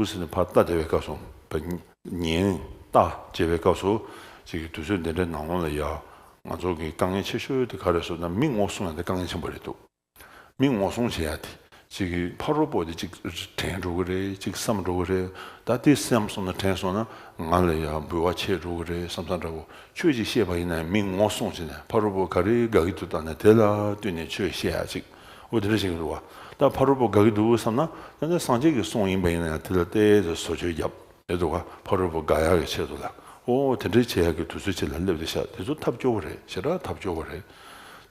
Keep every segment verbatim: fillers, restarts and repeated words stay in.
འདུག་ཟེར་ནས་ཕར་ལྟ་བསྡད་པའི་སྐབས་སུ། ཉན་ལྟ་བྱེད་པའི་སྐབས་སུ་ཅིག་གི་དུས་ཚོད་འདི་འདྲའི་ནང་ལོགས་ལ་ཡ། ང་ཚོ་གི་དཀའ་ངལ་ཆེ་ཤོས་དེ་ག་རེ་ཟེར་ན། མི་ངོ་སྲུང་ཡ་དེ་དཀའ་ངལ་ཆེན་པོ་རེད་འདུག་མི་ངོ་སྲུང་བྱེད་ཡ་དེ། ཅིག་གི་ཕ་རོལ་པོ་དེ་ཅིག་དྲན་འགྲོ་གི་རེད། ཅིག་བསམ་འགྲོ་གི་རེད། ད་དེ་བསམ་སོང་ན། དྲན་སོང་ན། ང་ལ་ཡ་འབུལ་བ་ཆད་འགྲོ་གི་རེད་བསམ་བསམ་འདྲ་བོ། ཆོས་ཅིག་བཤད་པ་ཡིན་ན་ཡང་མི་ངོ་སྲུང་བྱས་ནས། ཕ་རོལ་པོ་ག་རེ་དགའ་གི་འདུག་ལྟ་ནས་དེ་ལ་བསྟུན་ནས་ཆོས་བཤད་ཡ་ཅིག་འོ་དེ་འདྲ་བྱེད་ཀྱི་འདུག་བ། ད་ཕ་རོལ་པོ་དགའ་གི་འདུག་བསམ་ན། ད་ནི་སངས་རྒྱས་ཀྱི་གསུང་ཡིན་པ་ཡིན་ན་ཡང་དེ་ལ་ཏོག་ཙམ་བཟོ་བཅོས་བརྒྱབ། རེད་འདུག་ག་ཕ་རོལ་པོ་དགའ་ཡག་གི་ཆེད་དུ་ལ། ཨོ་དེ་འདྲའི་བྱེད་ཡག་གི་དུས་ཚོད་ཅིག་ལ་སླེབས་བསྡད་ཤག་དེ་ཚོ་ཐབས་སྐྱོ་བོ་རེད། ཞེ་དྲག་ཐབས་སྐྱོ་བོ་རེད།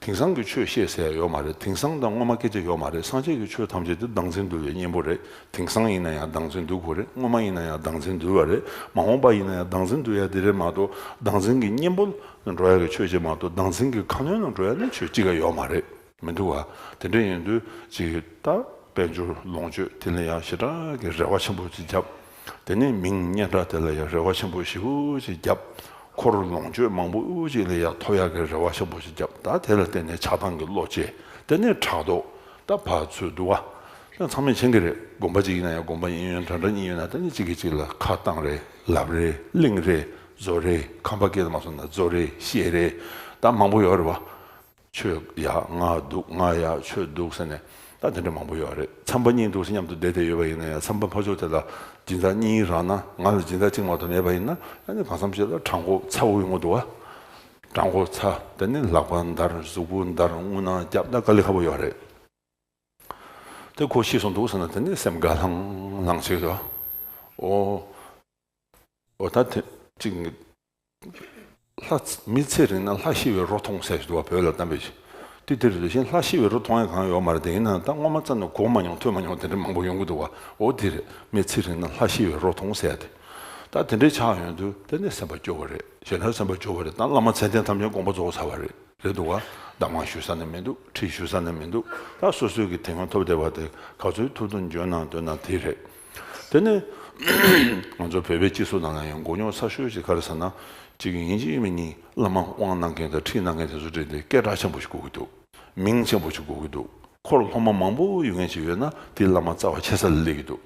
དེང་སང་གི་ཆོས་བཤད་ཟེར་ཡ་ཡོད་མ་རེད། དེང་སང་དང་སྔོན་མ་སྐད་ཆ་ཡོད་མ་རེད། སངས་རྒྱས་ཀྱི་ཆོས་ཐམས་ཅད་དེ་བདག་འཛིན་འདུལ་བའི་གཉེན་པོ་རེད། དེང་སང་ཡིན་ན་ཡང་བདག་འཛིན་འདུལ་དགོས་རེད། སྔོན་མ་ཡིན་ན་ཡང་བདག་འཛིན་འདུལ་བ་རེད། མ་འོངས་པ་ཡིན་ན་ཡང་བདག་འཛིན་འདུལ་ཡ་དེ་རེད་མ་གཏོགས། བདག་འཛིན་གྱི་གཉེན་པོ་ལ་འགྲོ་ཡ་གི་ཆོས་ཅིག་མ་གཏོགས། བདག་འཛིན་གྱི་ཁ་གནོན་ལ་འགྲོ་ཡ་ནི་ཆོས་ཅི་ག་ཡོད་མ་རེད། མི་འདུག་ག་དེ་འདྲ་ཡིན་དུས་ཅིག་ད་དཔལ་འབྱོར་ལོངས་སྤྱོད་དེ་ལ་ཡང་ཞེ་དྲག་གི་རེ་བ་ཆེན་པོ་ཅིག་བརྒྱབ། དེ་ནས་མིང་སྙན་གྲགས་དེ་ལ་ཡང་རེ་བ་ཆེན་པོ་ཞེ་པོ་ཅིག་བརྒྱབ། འཁོར་ལོངས་སྤྱོད་མང་པོ་ཅིག་ལ་ཡང་ཐོབ་ཡག་གི་རེ་བ་ཆེན་པོ་ཅིག་བརྒྱབ། ད་དེ་ལ་བརྟེན་ནས་ཆགས་སྡང་གི་བློ་སྐྱེས། དེ་ནས་ཕྲག་དོག་ད་ཕར་ཚུར་འདུ་བ། ད་ཚང་མས་མཁྱེན་གྱི་རེད། དགོན་པ་ཅིག་ཡིན་ན་ཡང་། དགོན་པ་གཉིས་ཡོད་ན་འདྲ་འདྲ་གཉིས་ཡོད་ན། ད་ནི་གཅིག་གིས་གཅིག་ལ་ཁ་བཏང་རེས། ལབ་རེས། གླེང་རེས། བཟོ་རེས། ཁམས་པ་སྐད་ལ་མ་སོང་ན་བཟོ་རེས། བཤད་རེས། ད་མང་པོ་ཡོད་རེད་བ། ཁྱོད་ཡག་ང་སྡུག་ང་ཡག་ཁྱོད་སྡུག་ཟེར་ནས། ད་དེ་འདྲ་མང་པོ་ཡོད་རེད། མཚམས་པ་གཉིས་འདུག་སེ་མཉམ་དུ་བསྡད་བསྡད་ཡོད་པ་ཡིན་ན་ཡང་། མཚམས་པ་ཕར་ཕྱོགས་དེ་ལ་སྦྱིན་བདག་གཉིས་རག་ན། ང་ལ་སྦྱིན་བདག་གཅིག་མ་གཏོགས་མེད་པ་ཡིན་ན། ཨ་ནི་གང་འཚམ་ཞིག་ལ་བྲང་ཁོག་ཚ་པོ་ཡོང་གི་འདུག་བ། བྲང་ཁོག་ཚ། དེ་ནི་ལག་པ་འདར། གཟུགས་པོ་འདར། རྔུལ་ནག་རྒྱབ། ད་དཀའ་ལས་ཁག་པོ་ཡོད་རེད། དེ་ཁོ་ཤི་སོང་འདུག་ཟེར་ན། དེ་ནི་སེམས་དགའ་ལྷང་ལྷང་བྱེད་ཀྱི་འདུག་འོ། འོ་ད་དེ་གཅིག་ལྷ། མི་ཚེ་རིང་ན་ལྷ་ཤི་བའི་རོ་མཐོང་ཟེར་ཞིག་འདུག་བ། བོད་ལ་གཏམ་དཔེ་ཞིག་དེ་དེ་རེད། དེ་བཞིན་ལྷ་ཤི་བའི་རོ་མཐོང་ཡ་གང་ཡོད་མ་རེད། དེ་ཡིན་ན་ད་སྔོན་མ་རྩ་ནས་གོ་མ་མྱོང་། ཐོས་མ་མྱོང་། དེ་འདྲ་མང་པོ་ཡོང་གི་འདུག་བ། འོ་དེ་རེད། མི་ཚེ་རིང་ན་ལྷ་ཤི་བའི་རོ་མཐོང་ཟེར་ཡ་དེ། ད་དེ་འདྲའི་ཆགས་ཡོང་དུས་དེ་ནི་སེམས་པ་སྐྱོ་བ་རེད། ཞེ་དྲག་སེམས་པ་སྐྱོ་བ་རེད། ད་བླ་མ་མཚན་ལྡན་ཐམས་ཅད་དགོངས་པ་རྫོགས་ཚར་བ་རེད། རེད་འདུག་བ། གདམས་ངག་ཞུ་ས་ནི་མི་འདུག་ཁྲིད་ཞུ་ས་ནི་མི་འདུག་ད་སོ་སོའི་གི་དེ་སྔོན་ཐོབ་བསྡད་པ་དེ་ག་ཚོད་ཐུབ་ཐུབ་འཇོན་གནང་འདོད་ན་དེ་རེད། དེ་ནས་ང་ཚོ་བོད་པའི་སྤྱི་ཚོགས་ནང་ལ་ཡང་མགོ་རྙོག་ཚ་ཤོས་ཤིག་ག་རེ་ཟེར་ན། གཅིག་ཡིན་གཅིག་མིན་གཉིས་བླ་མ་དབང་གནང་མཁན་དང་ཁྲིད་གནང་མཁན་དེ་ཚོ་འདྲ་དེ་སྐད་གྲགས་ཆེན་པོ་ཞིག་དགོས་ཀྱི་འདུག་མིང་ཆེན་པོ་ཞིག་དགོས་ཀྱི་འདུག་འཁོར་སློབ་མ་མང་པོ་ཡོད་མཁན་ཞིག་ཡོད་ན་དེ་བླ་མ་རྩ་བ་ཆེ་ས་ལ་སླེབས་ཀྱི་འདུག་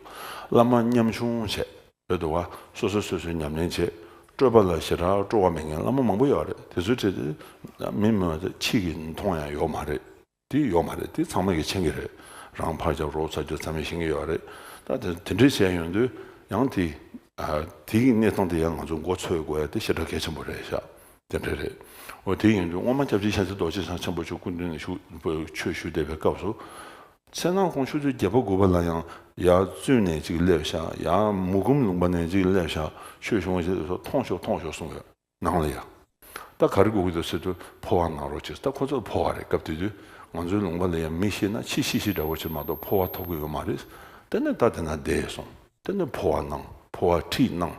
བླ་མ་ཉམ་ཆུང་བྱས། རེད་འདུག་བ། སོ་སོ་སོ་སོའི་ཉམས་ལེན་བྱེད། སྤྲོས་པ་ལ་ཞེ་དྲག་སྤྲོ་བ་མེད་མཁན་བླ་མ་མང་པོ་ཡོད་རེད། དེ་ཚོའི་གྲས་དེ་མི་མི་ཕྱི་གི་མཐོང་ཡ་ཡོད་མ་རེད། དེ་ཡོད་མ་རེད། དེ་ཚང་མས་ཀྱི་མཁྱེན་གྱི་རེད། རང་ཕར་རྒྱབ་རོགས་ཚུར་རྒྱབ་ཚང་མས་ཤེས་ཀྱི་ཡོད་རེད། ད་དེ་དེ་འདྲས་བྱས་ཡོང་དུས་ཡང་དེ། ཨ། དེ་གི་གནས་སྟངས་དེ་ཡང་ང་ཚོ་མགོ་ཚོད་དགོས་ཡ་དེ་ཞེ་དྲག་གལ་ཆེན་པོ་རེད་ཤག་དེ་འདྲས་རེད། འོ་དེ་ཡིན་དུས་སྔོན་མ་སྐྱབས་རྗེ་ཤཱཀྱ་རྡོ་རྗེ་འཆང་ཆེན་པོ་མཆོག་སྐུ་མདུན་ནས་བཞུགས། ཆོས་ཞུ་བསྡད་པའི་སྐབས་སུ། མཚན་ནང་ཁོང་ཆུ་ཚོད་བརྒྱད་པ་དགུ་པ་ལ་ཡང་ཡར་བཙུན་ནས་ཅིག་སླེབས་ཤག་ཡར་མུ་གུམ་ལུང་པ་ནས་ཅིག་སླེབས་ཤག་ཆོས་ཞུ་བ་ཞིག་ཐོངས་ཤོག་ཐོངས་ཤོག་གསུང་གི་ཡོད། ནང་ལ་ཡ། ད་ག་རེ་དགོས་ཀྱི་འདུག་ཟེར་དུས་འཕོ་བ་གནང་རོགས་བྱེད། ད་ཁོ་ཚོ་འཕོ་བ་རེད། སྐབས་དེ་དུས་ང་ཚོའི་ལུང་པ་ལ་ཡ་མི་ཤི་ན་འཆི་ཤི་ཤི་འདྲ་བོ་ཅིག་མ་གཏོགས་འཕོ་བ་ཐོབ་ཀྱི་ཡོད་མ་རེད། དེ་ནས་ད་དེ་ན་བསྡད་སོང་། དེ་ནས་འཕོ་བ་གནང་། འཕོ་བ་ཁྲིད་གནང་།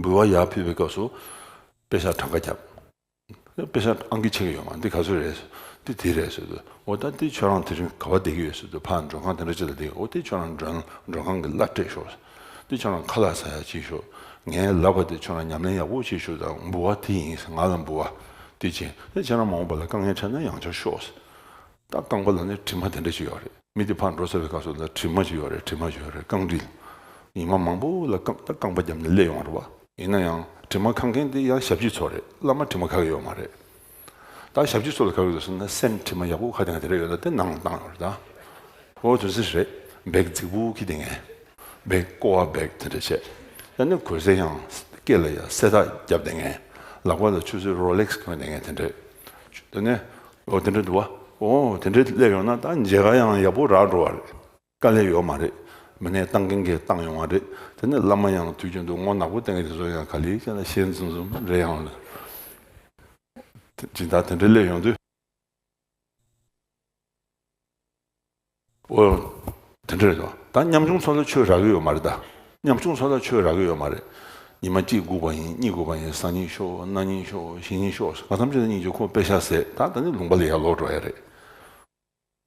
འབུལ་བ་ཡར་ཕུལ་བའི་སྐབས་སུ་པེ་ཤག་གྲངས་ཀ་བརྒྱབ། པེ་ཤག་ཨང་ཀི་ཆེ་གི་ཡོད་མ། འདི་ག་ཚོད་རེད། འདི་དེ་རེད་ཟེར་དུས། འོ་ད་འདི་ཁྱོད་རང་དེ་རིང་ག་པར་བསྡད་ཀྱི་ཡོད་ཟེར་དུས། ཕར་མགྲོན་ཁང་དེ་འདྲ་ཅིག་ལ་བསྡད། འོ་དེ་ཁྱོད་རང་མགྲོན་མགྲོན་ཁང་གི་གླ་སྤྲད་ཤོག་འདི་ཁྱོད་རང་ཁ་ལག་ཟ་ཡ་བྱེད་ཤོག་ངའི་ལབ་པ་དེ་ཁྱོད་རང་ཉམས་ལེན་ཡག་པོ་བྱེད་ཤོག་དང་། འབུལ་བ་དེ་ཡིན་ཟེར། ང་ལ་འབུལ་བ་དེ་བྱིན། དེ་ཁྱེད་རང་མ་འོངས་པ་ལ་དཀའ་ངལ་འཕྲད་ན་ཡང་བསྐྱར་ཤོག་ད་རྐང་པ་ལ་ནི་དྲི་མ་དེ་འདྲ་ཅིག་ཡོད་རེད། མི་དེ་ཕར་འགྲོ་ཚར་བའི་སྐབས་སུ་ལ་དྲི་མ་ཅིག་ཡོད་རེད། དྲི་མ་ཅིག་ཡོད་རེད། རྐང་དྲི་ལ། ཉི་མ་མང་པོ་ལ་རྐང་། ད་རྐང་པ་བརྒྱབ་ནས་སླེབས་ཡོང་བ་རེད་བ། ཡིན་ན་ཡང་དྲི་མ་ཁ་མཁན་དེ་ཡང་ཞབས་ཕྱི་ཚོ་རེད། བླ་མ་དྲི་མ་ཁ་གི་ཡོད་མ་རེད། ད་ཞབས་ཕྱི་ཚོ་ལ་ག་རེ་ཡོད་ཟེར་ན། སེམས་དྲི་མ་ཡག་པོ་ཁ་དེ་ན་དེ་འདྲ་ཡོད་ན་དེ་ནང་ལ་བཏང་ཡོད་རེད་ད། འོ་དེ་ཚོ་རེད། འབེག་རྫིག་པོ་འཁྱེར་བསྡད་མཁན། འབེག་ཀོ་བ་འབེག་དེ་འདྲ་བྱས། ད་ནི་གོས་གཟན་ཡང་སྐེ་ལ་ཡང་སེ་ཐག་བརྒྱབ་བསྡད་མཁན། ལག་པ་ལ་ཆུ་ཚོད་རོ་ལེག་སི་གོན་བསྡད་མཁན་དེ་འདྲ། དེ་ནས་འོ་དེ་འདྲ་འདུག་བ། འོ་དེ་འདྲ་སླེབས་ཡོང་ན་ད་མཇལ་ཁ་ཡང་ཡག་པོ་རག་འགྲོ་བ་རེད། དཀའ་ལས་ཡོད་མ་རེད། མི་སྣས་བཏང་མཁན་གྱིས་བཏང་ཡོང་བ་རེད། དེ་ནས་བླ་མ་ཡང་དུས་རྒྱུན་དུ་ངོ་ནག་པོ་བསྟན་མཁན་དེ་ཚོ་ཡང་ག་ལེ་ཅན་ལ་ཞེད་འཛུམ་འཛུམ་རེད་ཡོང་ལ། སྦྱིན་བདག་དེ་འདྲ་སླེབས་ཡོང་དུས། འོ། དེ་འདྲ་རེད་དོ། ད་ཉམ་ཆུང་ཚོ་ལ་ཆོས་རག་གི་ཡོད་མ་རེད་ད། ཉམ་ཆུང་ཚོ་ལ་ཆོས་རག་གི་ཡོད་མ་རེད། ཉི་མ་གཅིག་སྒུག་པ་ཡིན། གཉིས་སྒུག་པ་ཡིན། སང་ཉིན་ཤོག་གནངས་ཉིན་ཤོག་གཞེས་ཉིན་ཤོག་གང་འཚམ་ཅིག་ལ་སྙིང་རྗེ། ཁོ་པེ་ཤག་ཟད། ད་ད་ནི་ལུང་པ་ལ་ཡར་ལོག་འགྲོ་ཡ་རེད།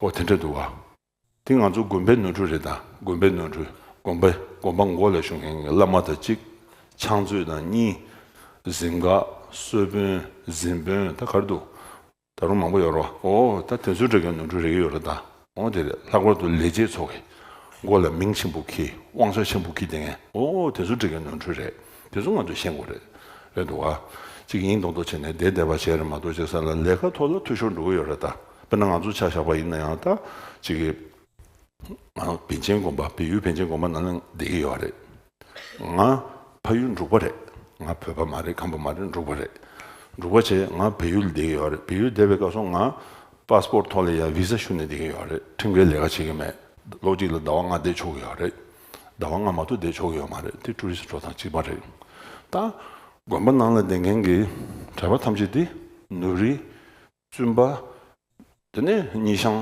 འོ་དེ་འདྲ་འདུག་བ། དེ་ང་ཚོ་དགོན་པའི་ནོར་འཁྲུལ་རེད་ད། དགོན་པའི་ནོར་འཁྲུལ། དགོན་པ་དགོན་པ་མགོ་ལ་བཞུགས་མཁན་གྱི་བླ་མ་དང་གཅིག་ཕྱག་མཛོད་དང་གཉིས། གཟིམ་འགག་གསོལ་དཔོན། གཟིམ་དཔོན། ད་ག་རེ་འདུག་ད་རུང་མང་པོ་ཡོད་རེད་བ། འོ་ད་དེ་ཚོའི་འདྲ་གི་ནོར་འཁྲུལ་རེ་གི་ཡོད་རེད་ད། འོ་དེ་རེད། ལྷག་པར་དུ་ལས་བྱེད་ཚོ་གི། མགོ་ལ་མིང་ཆེན་པོ་འཁྱེར། དབང་ཆ་ཆེན་པོ་འཁྱེར་བསྡད་མཁན། ཨོ་དེ་ཚོ་འགྲིག་མཁན་ནོར་འཁྲུལ་རེད། དེ་ཚོ་ང་ཚོས་ཤེས་དགོས་རེད། རེད་འདུག་ག་ཅིག་ཡིན་མདོག་མདོག་བྱས་ནས་བསྡད་བསྡད་པ་བྱས་རེད་མ་གཏོགས། ཅིག་ས་ལ་ལས་ཀ་ཐོག་ལ་འཐུས་ཤོར་འགྲོ་གི་ཡོད་རེད་ད། དཔེར་ན་ང་ཚོ་ཆ་བཞག་པ་ཡིན་ན་ཡང་ད་ཅིག་གི་ང་བན་ཆེན་དགོན་པ། བལ་ཡུལ་བན་ཆེན་དགོན་པ་ནང་ལ་བསྡད་ཀྱི་ཡོད་རེད། ང་ཕ་ཡུལ་འབྲུག་པ་རེད། ང་བོད་པ་མ་རེད། ཁམས་པ་མ་རེད། འབྲུག་པ་རེད། འབྲུག་པ་བྱས་ང་བལ་ཡུལ་བསྡད་ཀྱི་ཡོད་རེད། བལ་ཡུལ་བསྡད་པའི་སྐབས་སུ་ང་པ་སི་པོར་ཐོག་ལ་ཡ་བི་ས་ཞུ་ནས་བསྡད་ཀྱི་ཡོད་རེད། ཁྲིམས་འགལ་ལས་ཀ་བྱེད་ཀྱི་མེད། ལོ་གཅིག་ལ་ཟླ་བ་ལྔ་བསྡད་ཆོག་གི་ཡོད་རེད། ཟླ་བ་ལྔ་མ་གཏོགས་བསྡད་ཆོག་གི་ཡོད་མ་རེད། དེ་ཊུ་རི་སི་འགྲོ་སྟངས་གཅིག་པ་རེད། ད་དགོན་པ་ནང་ལ་བསྡད་མཁན་གྱི་གྲྭ་པ་ཐམས་ཅད་དེ་ནུབ་རི། བཙུན་པ། དེ་ནས་སྙེ་ཤང་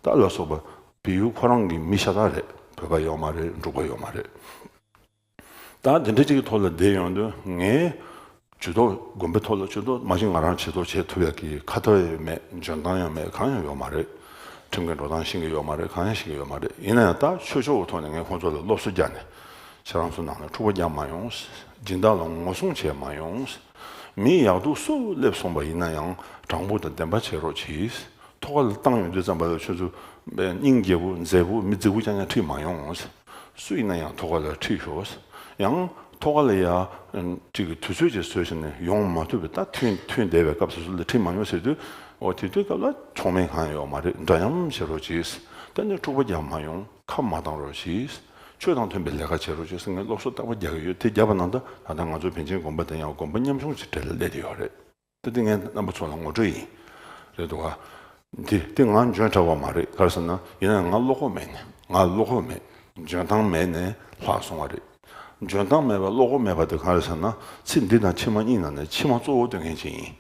ད་ལ་སོགས་པ་བལ་ཡུལ་ཁོ་རང་གི་མི་ཤ་སྟག་རེད། བོད་པ་ཡོད་མ་རེད། འབྲུག་པ་ཡོད་མ་རེད། ད་དེ་འདྲ་ཅིག་གི་ཐོག་ལ་བསྡད་ཡོང་དུས་ངའི་ཇུས་གཏོགས། དགོན་པའི་ཐོག་ལ་ཇུས་གཏོགས་མ་གཞི་ང་རང་ཇུས་གཏོགས་བྱེད་ཐུབ་ཡག་གི་ཁ་ཐོར་ཡང་མེད། འཇོན་ཐང་ཡང་མེད། གང་ཡང་ཡོད་མ་རེད། ཁྲིམས་འགལ་འགྲོ་སྟངས་ཤེས་ཀྱི་ཡོད་མ་རེད། གང་ཡང་ཤེས་ཀྱི་ཡོད་མ་རེད། ཡིན་ན་ཡང་ད་ཆོས་ཕྱོགས་ཀྱི་ཐོག་ནས་ངས་ཁོང་ཚོ་ལ་སློབ་གསོ་རྒྱག་ནས། ཁྱེད་རང་ཚོ་ནང་ལ་འཁྲུག་པ་རྒྱག་མ་ཡོང་། སྦྱིན་བདག་ལ་ངོ་སྲུང་བྱེད་མ་ཡོང་། མི་ཡག་སྡུག་སུ་སླེབས་སོང་བ་ཡིན་ན་ཡང་དྲང་པོ་དང་བདེན་པ་བྱེད་རོགས་གྱིས། ཐོག་ཁ་ལ་བཏང་ཡོང་དུས་ཙམ་པ་ལ་ཁྱོད་ཚོ་སྙིང་རྗེ་པོ་མཛེས་པོ་མི་རྫིག་པོ་རྐྱང་རྐྱང་ཁྲིད་མ་ཡོང་། སུ་ཡིན་ན་ཡང་ཐོག་ཁ་ལ་ཁྲིད་ཤོག། ཡང་ཐོག་ཁ་ལ་ཡ་ཅིག་གི་དུས་ཚོད་ཅིག་བཟོས་བྱས་ནས་ཡོང་མ་ཐུབ་པའི། ད་ཐོན་ཐོན་བསྡད་པའི་སྐབས་སུ་སུ་ལ་ཁྲིད་མ་ཡོང་ཟེར་དུས། འོ་དེ་དུས་སྐབས་ལ་མཆོག་དམན་གང་ཡང་ཡོད་མ་རེད། འདྲ་མཉམ་བྱེད་རོགས་གྱིས། ད་ནི་འཁྲུག་པ་རྒྱག་མ་ཡོང་། ཁ་མ་བཏང་རོགས་གྱིས། ཆོས་དང་མཐུན་པའི་ལས་ཀ་བྱེད་རོགས་གྱིས་ཟེར་ངས་སློབ་གསོ་རྟག་པར་རྒྱག་གི་ཡོད། དེ་བརྒྱབ་པ་ན་ད་ད་ལྟ་ང་ཚོ་བན་ཆེན་དགོན་པ་དེ་ཡང་དགོན་པ་ཉམ་ཆུང་ཞིག་གྲས་ལ་སླེབས་བསྡད་ཡོད་རེད། ད་དེ་ངས་རྣམ་པ་ཚོ་ལ་ངོ་སྤྲོད་ཡིན། རེད་འདུག་ག་དེ་དེ་ང་འཇོན་དྲགས་པ་མ་རེད། ག་རེ་ཟེར་ན་ཡིན་ན་ང་བློ་ཁོག་མེད་ནས། ང་བློ་ཁོག་མེད། འཇོན་ཐང་མེད་ནས་ལྷག་སོང་བ་རེད། འཇོན་ཐང་མེད་པ་བློ་ཁོག་མེད་པ་དེ་ག་རེ་ཟེར་ན་ཚེ་འདི་དང་ཕྱི་མ་གཉིས་ནང་ནས་ཕྱི་མ་གཙོ་བོ་སྟོན་མཁན་ཅིག་ཡིན།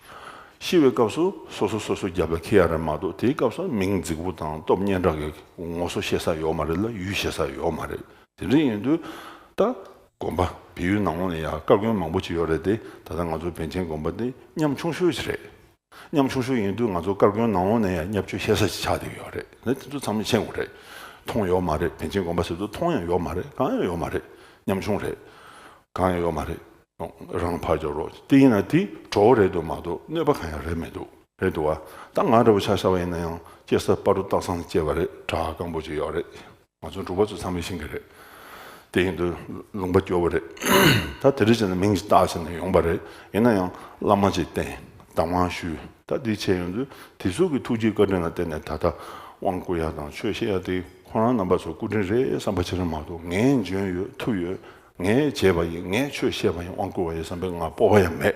ཤི་བའི་སྐབས་སུ་སོ་སོ་སོ་སོ་རྒྱབ་ལ་འཁྱེར་ཡ་རེད་མ་གཏོགས། དེའི་སྐབས་སུ་མིང་རྫིག་པོ་དང་སྟོབས་སྙན་གྲགས་ཀྱི་ངོ་སོ་ཤེས་ས་ཡོད་མ་རེད་ལ། ཡུལ་ཤེས་ས་ཡོད་མ་རེད། དེ་འདྲ་ཡིན་དུས་ད་དགོན་པ་བལ་ཡུལ་ནང་ལོགས་ནས་ཡ་བཀའ་དགོན་མང་པོ་ཅིག་ཡོད་རེད་དེ། ད་ལྟ་ང་ཚོ་བན་ཆེན་དགོན་པ་འདི་ཉམ་ཆུང་ཤོས་ཅིག་རེད། ཉམ་ཆུང་ཤོས་ཡིན་དུས་ང་ཚོ་བཀའ་དགོན་ནང་ལོགས་ནས་ཡ་བརྙས་བཅོས་ཤེས་ས་ཅིག་ཆགས་བསྡད་ཡོད་རེད། ནི་དེ་ཚོ་ཚང་མས་མཁྱེན་དགོས་རེད། མཐོང་ཡོད་མ་རེད། བན་ཆེན་དགོན་པ་ཟེར་དུས་མཐོང་ཡང་ཡོད་མ་རེད། གང་ཡང་ཡོད་མ་རེད། ཉམ་ཆུང་རེད། གང་ཡང་ཡོད་མ་རེད། རང་ཕར་འཇོག་རོགས། དེ་ཡིན་ན་དེ་གྲོགས་རེད་འདུག་མ་གཏོགས་གནོད་པ་གང་ཡང་རེད་མི་འདུག་རེད་འདུག་བ། ད་ང་འདྲ་བོ་ཆ་བཞག་པ་ཡིན་ན་ཡང་སྐྱེ་ས་སྤ་རོ་སྟག་ཚང་སྐྱེས་པ་རེད། བྲག་སྐམ་པོ་ཅིག་ཡོད་རེད། ང་ཚོ་འབྲུག་པ་ཚོ་ཚང་མས་ཤེས་ཀྱི་རེད། དེ་ཡིན་དུས་ལུང་པ་སྐྱོ་བོ་རེད། ད་དེ་འདྲ་བྱས་ནས་མིང་ཞིག་བཏགས་བྱས་ནས་ཡོང་པ་རེད། ཡིན་ན་ཡང་བླ་མ་ཅིག་བསྟེན། གདམས་ངག་ཞུས། ད་འདི་བྱས་ཡོང་དུས་དེ་ཚོ་གི་ཐུགས་རྗེ་བཀའ་དྲིན་ལ་བརྟེན་ནས་ད་ལྟ་དབང་བསྐུར་ཡ་དང་ཆོས་བཤད་ཡ་དེ་ཁོ་རང་རྣམ་པ་ཚོ་སྐུ་དྲིན་རེད་བསམ་པ་ཅིག་རེད་མ་གཏོགས། ངས་འཇོན་ཡོད། ཐུབ་ཡོད། ངས་བྱས་པ་ཡིན། ངས་ཆོས་བཤད་པ་ཡིན། དབང་བསྐུར་བ་ཡིན་བསམ་པའི་ང་སྤོབས་པ་ཡང་མེད།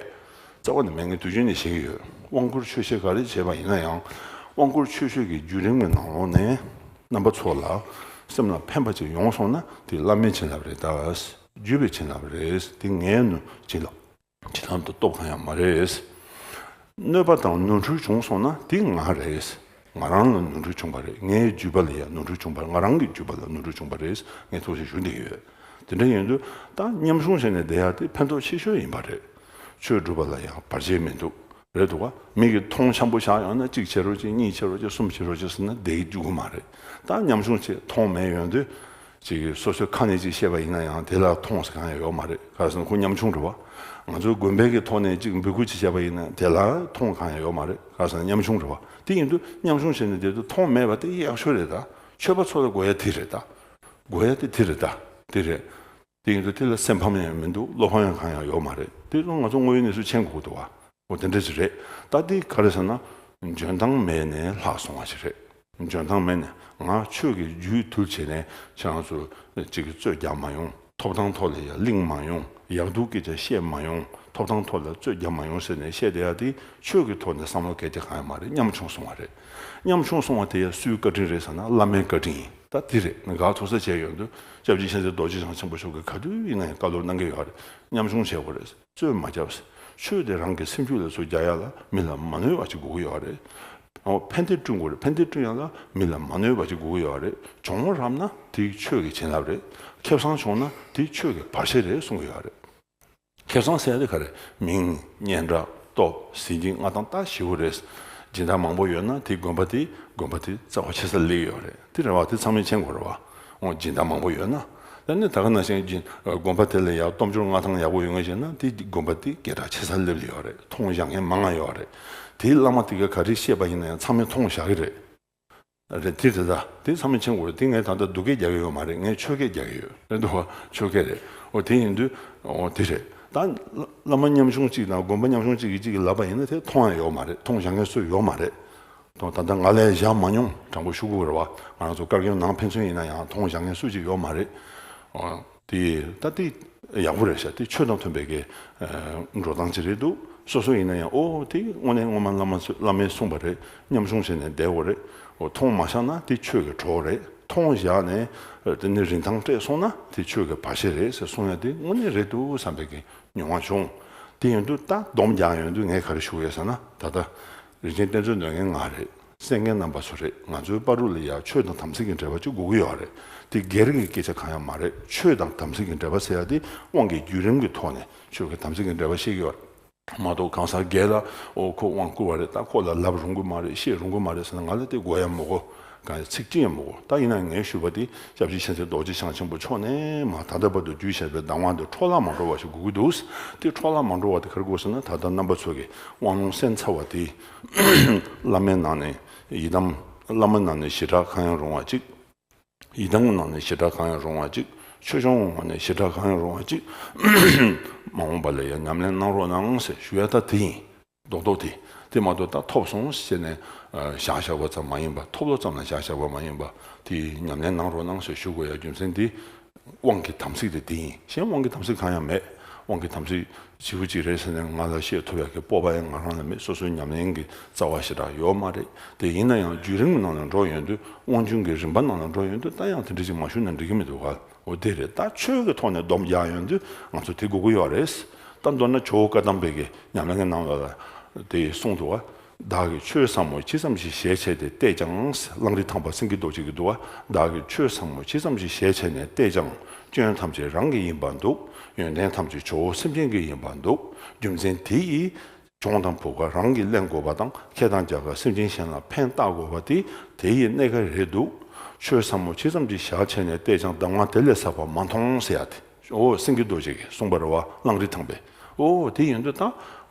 རྩ་བ་ནས་མེད། ངས་དུས་རྒྱུན་ནས་བཤད་ཀྱི་ཡོད། དབང་བསྐུར་ཆོས་བཤད་ག་རེ་བྱས་པ་ཡིན་ན་ཡང་། དབང་བསྐུར་ཆོས་བཤད་ཀྱི་བརྒྱུད་རིམ་གྱི་ནང་ལོགས་ནས་རྣམ་པ་ཚོ་ལ་སེམས་ལ་ཕན་པ་ཅིག་ཡོང་སོང་ན་དེ་བླ་མའི་བྱིན་རླབས་རེད་ད། བརྒྱུད་པའི་བྱིན་རླབས་རེད། དེ་ངའི་ནུ་བྱིན་རླབས། བྱེད་ཐབས་དང་སྟོབས་གང་ཡང་མ་རེད། གནོད་པ་དང་ནོར་འཁྲུལ་བྱུང་སོང་ན་དེ་ང་རེད། ང་རང་ལ་ནོར་འཁྲུལ་བྱུང་བ་རེད། ངའི་བརྒྱུད་པ་ལ་ཡང་ནོར་འཁྲུལ་བྱུང་བ་རེད། ང་རང་གི་བརྒྱུད་པ་ལ་ནོར་འཁྲུལ་བྱུང་བ་རེད། ངས་ཐུགས་རྗེ་ཞུ་འདོད་ཡོད། དེ་འདྲ་ཡིན་དུས་ད་ཉམ་ཆུང་བྱས་ནས་བསྡད་ཡ་དེ་ཕན་ཐོགས་ཆེ་ཤོས་ཡིན་པ་རེད། ཆོས་སྒྲུབ་པ་ལ་ཡང་བར་ཆད་མི་འདུག་རེད་འདུག་ག་མི་གིས་མཐོང་འཆམ་པོ་བཞག་ཡོང་ན་གཅིག་བྱེད་རོགས་གྱིས། གཉིས་བྱེད་རོགས་གྱིས། གསུམ་བྱེད་རོགས་གྱིས་ཟེར་ན་བསྡད་འཇུག་གི་མ་རེད། ད་ཉམ་ཆུང་བྱས་མཐོང་མེད་ཡོང་དུས། ཅིག་གིས་སོ་སོའི་ཁ་ནས་ཅིག་བཤད་པ་ཡིན་ན་ཡང་དེ་ལ་མཐོང་ཟེར་གང་ཡང་ཡོད་མ་རེད། ག་རེ་ཟེར་ན་ཁོ་ཉམ་ཆུང་རེད་བ། ང་ཚོའི་དགོན་པའི་གི་ཐོག་ནས་ཅིག་འབོད་སྐུལ་ཅིག་བྱས་པ་ཡིན་ན་དེ་ལ་མཐོང་གང་ཡང་ཡོད་མ་རེད། ག་རེ་ཟེར་ན་ཉམ་ཆུང་རེད་བ། དེ་ཡིན་དུས་ཉམ་ཆུང་བྱས་ནས་བསྡད་དུས་མཐོང་མེད་པ་དེ་ཡག་ཤོས་རེད་ད། ཆོས་པ་ཚོ་ལ་དགོས་ཡ་དེ་རེད་ད། དགོས་ཡ་དེ་དེ་རེད་ད། དེ་རེད། དེ་ཡིན་དུས་དེ་ལ་སེམས་ཕམ་ཡང་མི་འདུག་བློ་ཕམ་ཡང་གང་ཡང་ཡོད་མ་རེད། དེ་ཚོ་ང་ཚོ་དངོས་ཡོད་གནས་ཚུལ་མཁྱེན་དགོས་འདུག་བ། འོ་དེ་འདྲ་ཅིག་རེད། ད་འདི་ག་རེ་ཟེར་ན། འཇོན་ཐང་མེད་ནས་ལྷག་སོང་བ་ཞིག་རེད། འཇོན་ཐང་མེད་ནས་ང་ཆོས་ཀྱི་རྒྱུད་དུལ་བྱས་ནས་ཁྱེད་རང་ཚོ་ཅིག་གི་རྩོད་རྒྱག་མ་ཡོང་། ཐོབ་ཐང་ཐོག་ལ་ཡ་གླེང་མ་ཡོང་། ཡག་སྡུག་སྐད་ཆ་བཤད་མ་ཡོང་། ཐོབ་ཐང་ཐོག་ལ་རྩོད་རྒྱག་མ་ཡོང་ཟེར་ནས་བཤད་བསྡད་ཡ་དེ་ཆོས་ཀྱི་ཐོག་ནས་བསམ་བློ་གལ་ཏེ་གང་ཡང་མ་རེད། ཉམ་ཆུང་སོང་བ་རེད། ཉམ་ཆུང་སོང་བ་དེ་ཡ་སུའི་བཀའ་དྲིན་རེད་ཟེར་ན་བླ་མའི་བཀའ་དྲིན་ཡིན། ད་དེ་རེད། ང་དགའ་ཐུག་ས་བྱས་ཡོང་དུས་སྐྱབས་རྗེ་མཁྱེན་བརྩེ་རྡོ་རྗེ་འཆང་ཆེན་པོ་མཆོག་གིས་ག་དུས་ཡིན་ན་ཡང་བཀའ་སློབ་གནང་གི་ཡོད་རེད། ཉམ་ཆུང་བྱེད་དགོས་རེད། རྩོད་མ་རྒྱབ། ཆོས་དེ་རང་གི་སེམས་རྒྱུད་ལ་ཚུར་རྒྱག་ཡ་ལ་མི་ལ་མ་གནོད་པ་ཅིག་དགོས་ཀྱི་ཡོད་རེད། འོ་ཕན་བདེ་བསྐྲུན་དགོས་རེད། ཕན་བདེ་བསྐྲུན་ཡ་ལ་མི་ལ་མ་གནོད་པ་ཅིག་དགོས་ཀྱི་ཡོད་རེད། གྱོང་རག་ན་དེ་ཆོས་ཀྱི་བྱིན་རླབས་རེད། ཁེ་བཟང་བྱུང་ན་དེ་ཆོས་ཀྱི་བར་ཆད་རེད་གསུང་གི་ཡོད་རེད། ཁེ་བཟང་ཟེར་ཡ་དེ་ག་རེ། མིང་། སྙན་གྲགས། སྟོབས། གཟི་བརྗིད། མངའ་ཐང་། ད་ཞེ་པོ་རེད། སྦྱིན་བདག་མང་པོ་ཡོད་ན་དེ་དགོན་པ་དེ་དགོན་པ་དེ་རྩ་བ་ཆེ་ས་སླེབས་ཡོད་རེད། དེ་རེད་བ། དེ་ཚང་མས་མཁྱེན་དགོས་རེད་བ། འོ་སྦྱིན་བདག་མང་པོ་ཡོད་ན། ད་ནི་ད་ག་ནང་བཞིན་སྦྱིན་དགོན་པ་དེ་ལ་ཡ་སྟོབས་འབྱོར་མངའ་ཐང་ཡག་པོ་ཡོད་མཁན་ཞིག་ན་དེ་དགོན་པ་དེ་སྐད་གྲགས་ཆེ་ས་སླེབས་ཡོད་རེད། མཐོང་བཞག་མཁན་མང་ང་ཡོད་རེད། དེའི་བླ་མ་དེ་ག་ག་རེ་བཤད་པ་ཡིན་ན་ཡང་ཚང་མས་མཐོང་བཞག་གི་རེད། རེད། དེ་དེ་ད་དེ་ཚང་མས་མཁྱེན་དགོས་རེད། དེ་ངས་ད་ལྟ་སྡུག་སྐད་རྒྱག་གི་ཡོད་མ་རེད། ངས་ཆོས་སྐད་རྒྱག་གི་ཡོད་རེད་འདུག་བ། ཆོས་སྐད་རེད། འོ་དེ་ཡིན་དུས་འོ་དེ་རེད། ད་བླ་མ་ཉམ་ཆུང་གཅིག་དང་དགོན་པ་ཉམ་ཆུང་གཅིག་གིས་གཅིག་གི་ལབ་པ་ཡིན་ན་དེ་མཐོང་ཡང་ཡོད་མ་རེད། མཐོང་བཞག་མཁན་སུ་ཡོད་མ་རེད། མཐོང་ད་ལྟ་ང་ལས་བཞག་མ་མྱོང་དྲང་པོ་ཞུ་དགོས་རེད་བ། ང་རང་ཚོ་བཀའ་བརྒྱུད་ནང་ཕན་ཚུན་ཡིན་ན་ཡང་མཐོང་བཞག་མཁན་སུ་གཅིག་ཡོད་མ་རེད། འོ་དེ་ད་དེ་ཡག་པོ་རེད་ཤག་དེ་ཆོས་དང་མཐུན་པའི་གི་འགྲོ་སྟངས་ཅིག་རེད་འདུག་སོ་སོ་ཡིན་ན་ཡང་འོ་དེ་དངོས་གནས་སྔོན་མ་བླ་མ་ཚོས་བླ་མས་གསུངས་པ་རེད། ཉམ་ཆུང་བྱས་ནས་བསྡད་དགོས་རེད། འོ་མཐོང་མ་བཞག་ན་དེ་ཆོས་ཀྱི་གྲོགས་རེད། མཐོང་བཞག་ནས་དེ་ནི་རིན་ཐང་སྤྲད་སོང་ན་དེ་ཆོས་ཀྱི་བར་ཆད་རེད་ཟེར་གསུང་ཡ་དེ་དངོས་གནས་རེད་འདུག་བསམ་པའི་གི་མྱོང་བ་བྱུང་། དེ་ཡིན་དུས་ད་སྡོམ་རྒྱག་ཡོང་དུས་ངས་ག་རེ་ཞུ་ཡོད་ཟེར་ན། ད་ལྟ་རིན་ཆེན་གཏེར་མཛོད་འདོན་མཁན་ང་རེད། གསན་མཁན་རྣམ་པ་ཚོ་རེད། ང་ཚོའི་བར་དུ་ལ་ཡ་ཆོས་དང་དམ་ཚིག་གི་འབྲེལ་བ་གཅིག་དགོས་ཀྱི་ཡོད་རེད། དེ་སྒེར་གྱི་སྐད་ཆ་གང་ཡང་མ་རེད། ཆོས་དང་དམ་ཚིག་གི་འབྲེལ་བ་ཟེར་ཡ་དེ་དབང་གི་བརྒྱུད་རིམ་གྱི་ཐོག་ནས་ཆོས་ཀྱི་དམ་ཚིག་གི་འབྲེལ་བ་བཤད་ཀྱི་ཡོད་རེད། མ་གཏོགས་གང་ཟག་སྒེར་ལ་ཨོ་ཁོ་དབང་བསྐུར་བ་རེད། ད་ཁོ་ལ་ལབ་རུང་གི་མ་རེད། བཤད་རུང་གི་མ་རེད་ཟེར་ན་ང་ལ་དེ་དགོས་ཡ་མི་དགོས། གང་ཡང་ཚིག་གཅིག་ཡང་མི་དགོས། ད་ཡིན་ན་ངས་ཞུས་པ་དེ་སྐྱབས་རྗེ་མཁྱེན་བརྩེ་རྡོ་རྗེ་འཆང་ཆེན་པོ་མཆོག་ནས་མ་ད་ལྟ་བར་དུ་བརྒྱུད་བཞག་པའི་གདམས་ངག་འདི་འཕྲོ་བརླག་མ་འགྲོ་བ་ཞིག་དགོས་ཀྱི་འདུག་དེ་འཕྲོ་བརླག་མ་འགྲོ་བ་དེ་ག་རེ་དགོས་ཟེར་ན། ད་ལྟ་རྣམ་པ་ཚོ་གིས་དབང་ལུང་གསན་ཚར་བ་དེ་བླ་མའི་ནང་ནས་ཡི་དམ། བླ་མའི་ནང་ནས་ཞི་དྲག་གང་ཡང་རུང་བ་གཅིག་ཡི་དམ་གྱི་ནང་ནས་ཞི་དྲག་གང་ཡང་རུང་བ་གཅིག་ཆོས་སྐྱོང་ངོ་མ་ནས་ཞི་དྲག་གང་ཡང་རུང་བ་གཅིག་མ་འོངས་པ་ལ་ཡང་ཉམས་ལེན་གནང་རོགས་གནང་ཟེར་ཞུ་ཡ་ད་དེ་ཡིན། རྡོག་རྡོག་དེ། དེ་མ་གཏོགས་ད་ཐོབ་སོང་ཟེར་ནས་བཞག་བཞག་པ་ཙམ་མ་ཡིན་པ། ཐོབ་ལོ་ཙམ་ལ་བཞག་བཞག་པ་མ་ཡིན་པ། དེ་ཉམས་ལེན་གནང་རོགས་གནང་ཟེར་ཞུ་དགོས་ཡ་རྒྱུ་མཚན་དེ། དབང་གི་དམ་ཚིག་དེ་དེ་ཡིན། གཞན་དབང་གི་དམ་ཚིག་གང་ཡང་མེད། དབང་གི་དམ་ཚིག་ཞེ་པོ་ཅིག་རེད་ཟེར་ནས་ང་ལ་བཤད་ཐུབ་ཡ་གི་སྤོབས་པ་ཡང་ང་རང་ལ་མེད། སོ་སོའི་ཉམས་ལེན་གྱི་རྩ་བ་ཞེ་དྲག་ཡོད་མ་རེད། དེ་ཡིན་ན་ཡང་བརྒྱུད་རིམ་གྱི་ནང་ལ་འགྲོ་ཡོང་དུས། དབང་ཆུང་གི་རིམ་པ་ནང་ལ་འགྲོ་ཡོང་དུས་ད་ཡང་དེ་འདྲ་ཅིག་མ་ཞུས་ན་འགྲིག་གི་མི་འདུག་ག་འོ་དེ་རེད། ད་ཆོས་ཀྱི་ཐོག་ནས་སྡོམ་རྒྱག་ཡོང་དུས་ང་ཚོ་དེ་དགོས་ཀྱི་ཡོད་རེད། ད་མདོར་ན་ཇོ་བོ་བཀའ་གདམས་པའི་གི་ཉམས་ལེན་གྱི་ནང་ལ་དེ་གསུངས་འདུག་ག་བདག་གིས་ཆོས་ཟབ་མོ་ཇི་ཙམ་ཞིག་ཞལ་ཕྱེ་སྟེ་བལྟས་ཀྱང་། གླང་རི་ཐང་པ་སེང་གེ་རྡོ་རྗེ་གིས་འདུག་ག་བདག་གིས་ཆོས་ཟབ་མོ་ཇི་ཙམ་ཞིག་ཞལ་ཕྱེ་ནས་བལྟས་ཀྱང་། སྐྱོན་ཐམས་ཅད་རང་གི་ཡིན་པར་འདུག་ཡོན་ཏན་ཐམས་ཅད་ཇོ་བོ་སེམས་ཅན་གྱི་ཡིན་པར་འདུག་རྒྱུ་མཚན་དེ་ཡིས། གྱོང་དང་བུ་ག་རང་གིས་ལེན་དགོས་པ་དང་། ཁེ་དང་རྒྱལ་ཁ་སེམས་ཅན་གཞན་ལ་ཕན་བཏགས་དགོས་པ་དེ་དེ་ཡི་གནད་ཀ་རེད་འདུག་ཆོས་ཟབ་མོ་ཇི་ཙམ་གྱིས་ཞལ་ཕྱེ་ནས་བལྟས་ཀྱང་། གདམས་ངག་དེ་ལས་ཟབ་པ་མ་མཐོང་ཟེར་ཡ་དེ། འོ་སེང་གེ་རྡོ་རྗེ་གིས་གསུངས་པ་རེད་བ། གླང་རི་ཐང་པས། འོ་དེ་ཡིན་དུས་ད་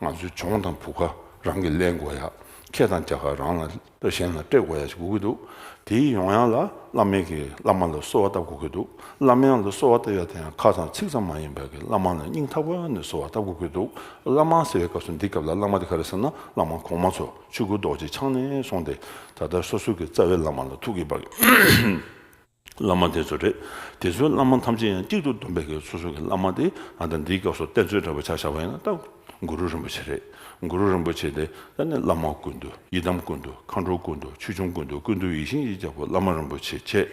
ང་ཚོས་གྱོང་དང་བུ་ག་རང་གིས་ལེན་དགོས་ཡ། ཁེ་དང་རྒྱལ་ཁ་རང་ལ། ད་གཞན་ལ་སྤྲད་དགོས་ཡ་ཞིག་དགོས་ཀྱི་འདུག་དེའི་ཡོང་ཡ་ལ་བླ་མའི་གི་བླ་མ་ལ་གསོལ་བ་བཏབ་དགོས་ཀྱི་འདུག་བླ་མ་ལ་གསོལ་བ་བཏབ་ཡ་དེ་ཡང་ཁ་དང་ཚིག་ཙམ་མ་ཡིན་པའི་གི་བླ་མ་ལ་སྙིང་ཐག་པ་ནས་གསོལ་བ་བཏབ་དགོས་ཀྱི་འདུག་བླ་མ་ཟེར་བའི་སྐབས་སུ་འདི་སྐབས་ལ་བླ་མ་དེ་ག་རེ་ཟེར་ན། བླ་མ་གོང་མ་ཚོ་ཆོས་སྐུ་རྡོ་རྗེ་འཆང་ནས་བཟུང་སྟེ་ད་ལྟ་སོ་སོའི་གི་རྩ་བའི་བླ་མ་ལ་ཐུག་གི་བར་གི་བླ་མ་དེ་ཚོ་རེད། དེ་ཚོའི་བླ་མ་ཐམས་ཅད་ཡང་གཅིག་ཏུ་བསྡོམས་པའི་གི་སོ་སོ་གི་བླ་མ་དེ། ཨ་ད་འདིའི་སྐབས་སུ་གཏེར་མཛོད་འདྲ་པོ་ཆ་བཞག་པ་ཡིན་ན་ད་གུ་རུ་རིན་པོ་ཆེ་རེད། གུ་རུ་རིན་པོ་ཆེ་དེ་ད་ནི་བླ་མ་ཀུན་འདུས། ཡི་དམ་ཀུན་འདུས། མཁའ་འགྲོ་ཀུན་འདུས། ཆོས་སྐྱོང་ཀུན་འདུས། ཀུན་འདུས་ཡིད་བཞིན་གྱི་རྒྱལ་པོ་བླ་མ་རིན་པོ་ཆེ་མཆོག་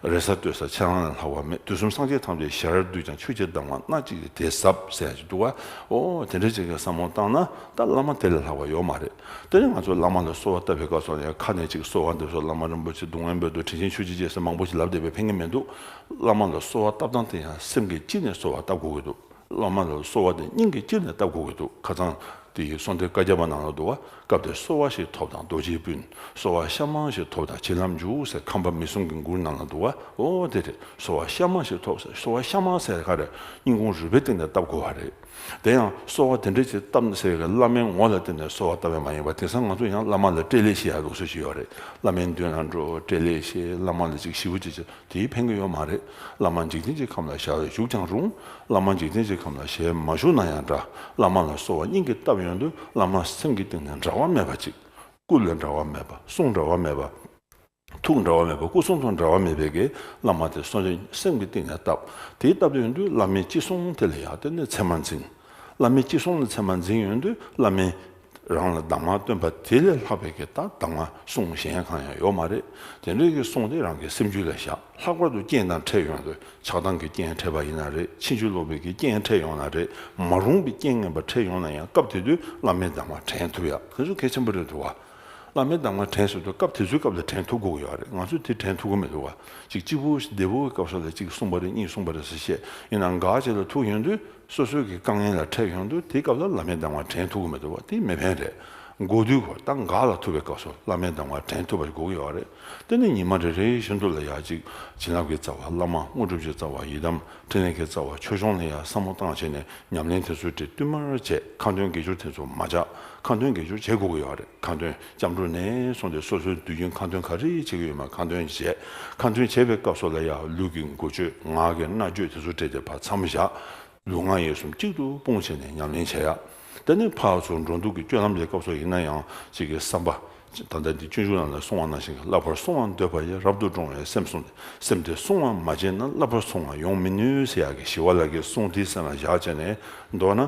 རེ་ས་ལྟོས་ས་ཁྱེད་རང་ལས་ལྷག་པ་མེད། དུས་གསུམ་སངས་རྒྱས་ཐམས་ཅད་ཞལ་བསྡུས་ཀྱང་། ཆོས་ཀྱི་གདམས་ངག་སྣ་གཅིག་དེ་ཟབ་ཟེར་ཡ་ཅིག་འདུག་ག་འོ་དེ་འདྲ་ཅིག་གི་བསམ་བློ་བཏང་ན་ད་བླ་མ་དེ་ལས་ལྷག་པ་ཡོད་མ་རེད། དེ་ནས་ང་ཚོ་བླ་མ་ལ་གསོལ་བ་བཏབ་པའི་སྐབས་སུ་ཡང་ཁ་ནས་ཅིག་གསོལ་བ་འདེབས་སོ། བླ་མ་རིན་པོ་ཆེ་སྡུག་བསྔལ་མེད་དོ། དྲིན་ཆེན་ཆོས་ཀྱི་རྗེ་ཟེར་མང་པོ་ཞིག་ལབ་བསྡད་པས་ཕན་གྱི་མི་འདུག་བླ་མ་ལ་གསོལ་བ་བཏབ་སྟངས་དེ་ཡང་སེམས་ཀྱི་དཀྱིལ་ནས་གསོལ་བ་བཏབ་དགོས་ཀྱི་འདུག་བླ་མ་ལ་གསོལ་བ་དེ་སྙིང་གི་དཀྱིལ་ནས་བཏབ་དགོས་ཀྱི་འདུག་ཁ་སང་དེ་ཡི་གསོལ་འདེབས་བཀའ་རྒྱ་པ་ནང་ལ་འདུག་བ། སྐབས་དེར་གསོལ་བ་ཞིག་ཐོབ་དང་རྡོ་རྗེའི་སྤུན། གསོལ་བ་གཤའ་མ་ཞིག་ཐོབ་དང་བྱིན་རླབས་འཇུག་ཟེར་ཁམས་པ་མི་གསུམ་གྱི་མགུར་ནང་ལ་འདུག་བ། འོ་དེ་རེད། གསོལ་བ་གཤའ་མ་ཞིག་ཐོབ་ཟེར། གསོལ་བ་གཤའ་མ་ཟེར་ག་རེ། སྙིང་ཁོང་རུས་པའི་གཏིང་ནས་བཏབ་དགོས་བ་རེད། དེ་ཡང་གསོལ་བ་དེ་འདྲ་ཅིག་བཏབ་ཟེར་གི་བླ་མའི་ངོ་ལ་བལྟས་ནས་གསོལ་བ་བཏབ་པ་མ་ཡིན་པ། དེང་སང་ང་ཚོ་ཡང་བླ་མ་ལ་སྤྲེལ་ལད་བྱེད་ཡ་ལུགས་སྲོལ་ཞིག་ཡོད་རེད། བླ་མའི་མདུན་ལ་འགྲོ། སྤྲེལ་ལད་བྱེད། བླ་མ་ལ་ཅིག་ཞེ་པོ་ཅིག་བྱེད། དེའི་ཕན་གྱི་ཡོད་མ་རེད། བླ་མ་འཇིག་རྟེན་གྱི་ཁམས་ལ་ཞལ་བཞུགས་ཀྱང་རུང་། བླ་མ་འཇིག་རྟེན་གྱི་ཁམས་ལ་ཞལ་མ་བཞུགས་ན་ཡང་འདྲ། བླ་མ་ལ་གསོལ་བ་སྙིང་གིས་བཏབ་ཡོང་དུས་བླ་མ་སེམས་ཀྱི་གཏིང་ནས་འབྲལ་བ་མེད་པ་ཅིག་སྐུ་ལས་འབྲལ་བ་མེད་པ། གསུང་འབྲལ་བ་མེད་པ། ཐུགས་འབྲལ་བ་མེད་པ། སྐུ་གསུང་ཐུགས་འབྲལ་བ་མེད་པའི་གི་བླ་མ་དེ་སོ་སོའི་སེམས་ཀྱི་གཏིང་ནས་བཏབ། དེ་བཏབ་ཡོང་དུས་བླ་མའི་ཅི་གསུང་དེ་ལ་ཡང་དེ་ནས་ཚད་མ་འཛིན། བླ་མའི་ཅི་གསུང་ལ་ཚད་མ་འཛིན་ཡོང་དུས་བླ་མས་རང་ལ་གདམས་ངག་སྟོན་པ་དེ་ལས་ལྷག་པའི་གི་ད་གདམས་ངག་གསུང་གཞན་གང་ཡང་ཡོད་མ་རེད། དེ་འདྲའི་གི་གསུང་དེ་རང་གི་སེམས་རྒྱུད་ལ་བཞག་ལྷག་པར་དུ་རྐྱེན་དང་འཕྲད་ཡོང་དུས་ཆགས་སྡང་གི་རྐྱེན་འཕྲད་པ་ཡིན་ན་རེད། ཕྱིན་ཅི་ལོག་པའི་གི་རྐྱེན་འཕྲད་ཡོང་ན་རེད། མ་རུངས་པའི་རྐྱེན་ངན་པ་འཕྲད་ཡོང་ན་ཡང་སྐབས་དེ་དུས་བླ་མའི་གདམས་ངག་དྲན་ཐུབ་ཡ་དེ་ཚོ་གལ་ཆེན་པོ་རེད་འདུག་བ། བླ་མའི་གདམས་ངག་དྲན་ཟེར་དུས་སྐབས་དེ་ཚོའི་སྐབས་ལ་དྲན་ཐུབ་དགོས་ཀྱི་ཡོད་རེད། ང་ཚོས་དེ་དྲན་ཐུབ་ཀྱི་མི་འདུག་བ། ཅིག་སྐྱིད་པོ་བདེ་པོའི་སྐབས་སུ་ལ་གཅིག་གསུངས་པ་རེད། གཉིས་གསུངས་པ་རེད་ཟེར་བཤད། ཡིན་ནའང་འགག་ཅིག་ལ་ཐུག་ཡོང་དུས་སོ་སོའི་གི་དཀའ་ངལ་ལ་འཕྲད་ཡོང་དུས་དེའི་སྐབས་ལ་བླ་མའི་གདམས་ངག་དྲན་ཐུབ་ཀྱི་མི་འདུག་བ། དེ་མི་ཕན་རེད། འགོ་དུས་ཁོ་ད་འགག་ལ་ཐུག་པའི་སྐབས་སུ་བླ་མའི་གདམས་ངག་དྲན་ཐུབ་པ་ཞིག་དགོས་ཀྱི་ཡོད་རེད། དེ་ནི་ཉི་མ་རེ་རེ་བཞིན་དུ་ལ་ཡ་གཅིག་བྱིན་རླབས་ཀྱི་རྩ་བ་བླ་མ། དངོས་གྲུབ་ཀྱི་རྩ་བ་ཡི་དམ། འཕྲིན་ལས་ཀྱི་རྩ་བ་ཆོས་སྐྱོང་ལ་ཡ་བསམ་བློ་བཏང་བྱས་ནས་ཉམས་ལེན་དེ་ཚོ་དེ་བསྟུད་མར་བྱས། ཁ་འདོན་དགེ་སྦྱོར་དེ་ཚོ་མ་བྱ། ཁ་འདོན་དགེ་སྦྱོར་བྱེད་དགོས་ཀྱི་ཡོད་རེད། ཁ་འདོན་སྐྱབས་འགྲོ་ནས་བཟུང་སྟེ་སོ་སོའི་དུས་རྒྱུན་ཁ་འདོན་ག་རེ་བྱེད་ཀྱི་ཡོད་མེད་ཁ་འདོན་བྱས། ཁ་འདོན་བྱེད་པའི་སྐབས་སུ་ལ་ཡ་ལུས་ཀྱི་འགུལ་སྐྱོད། ངག་གི་སྨྲ་བརྗོད་དེ་ཚོ་སྤྲད་དེ་ཕར་མཚམས་བཞག། ལུས་ངག་ཡིད་གསུམ་གཅིག་ཏུ་སྤུངས་བྱས་ནས་ཉམས་ལེན་བྱེད་ཡ། དེ་ནས་ཕར་ཚུར་འགྲོ་འདུག་གི་སྤྱོད་ལམ་དེའི་སྐབས་སུ་ཡིན་ན་ཡང་གཅིག་གི་བསམ་པ། ད་ལྟ་འདི་སྤྱོད་འཇུག་ནང་ལ་གསུངས་པ་ནང་བཞིན་གྱི་བསླབ་པར་བསྲུང་བར་འདོད་པ་ཡིས། རབ་ཏུ་འགྲོ་བའི་སེམས་བསྲུང་སྟེ། སེམས་དེ་བསྲུང་བར་མ་བྱས་ན། བསླབ་པར་བསྲུང་བར་ཡོང་མི་ནུས་ཟེར་ཡག་གི་ཞི་བ་ལྷ་གིས་གསུངས་དེའི་སེམས་ལ་བཞག་བྱས་ནས་མདོར་ན།